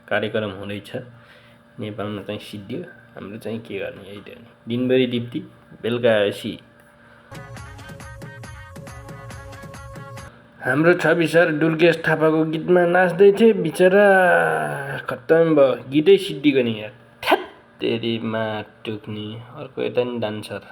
कार्यक्रम हुँदैछ नेपालमा चाहिँ सिद्धियो हाम्रो चाहिँ के गर्ने यही त दिनभरि डिप्टी बेलुका आएपछि हाम्रो छवि सर दुर्गेश थापाको गीतमा नाच्दै थिए बिचरा खत्तम भयो गीतै सिद्धिको नि यार ठ्याट तेरीमा टुक्ने अर्को यता नि डान्सर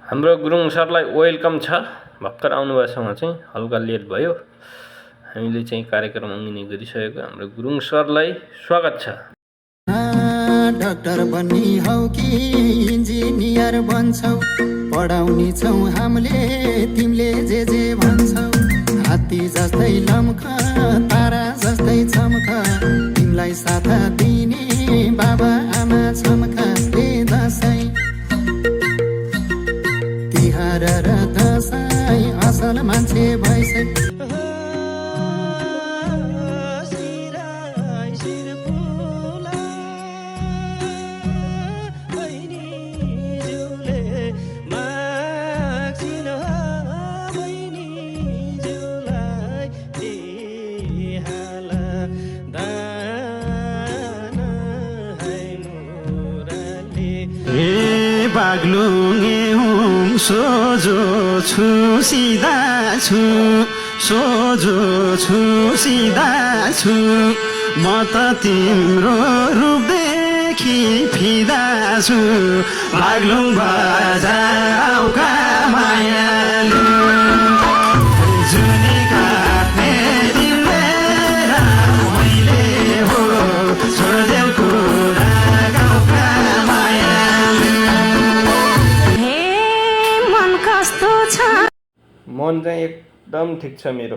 हाम्रो गुरुङ सरलाई वेलकम छ भर्खर आउनुभएसँग चाहिँ हल्का लेट भयो हामीले चाहिँ कार्यक्रम अङ्गिने गरिसकेको हाम्रो गुरुङ सरलाई स्वागत छ डाक्टर बन्नी हौ कि इन्जिनियर बन्छौ पढाउने छौ हामीले तिमीले जे भन्छौ हात्ती जस्तै लम्क तारा जस्तै चम्क तिमीलाई साथ दिने बाबा आमा छम्का ए दसैँ तिहार र दसैँ असल मान्छे भइसै बाग्लुङे हुँ सोझो छु सिधा छु सोझो छु सिधा छु म त तिम्रो रूपदेखि फिदा छु बाग्लुङ बजारका मायालु जुनी काट्ने तिमीले मैले हो छोडेऊ कुरा गाउँका मन चाहिँ एकदम ठिक छ मेरो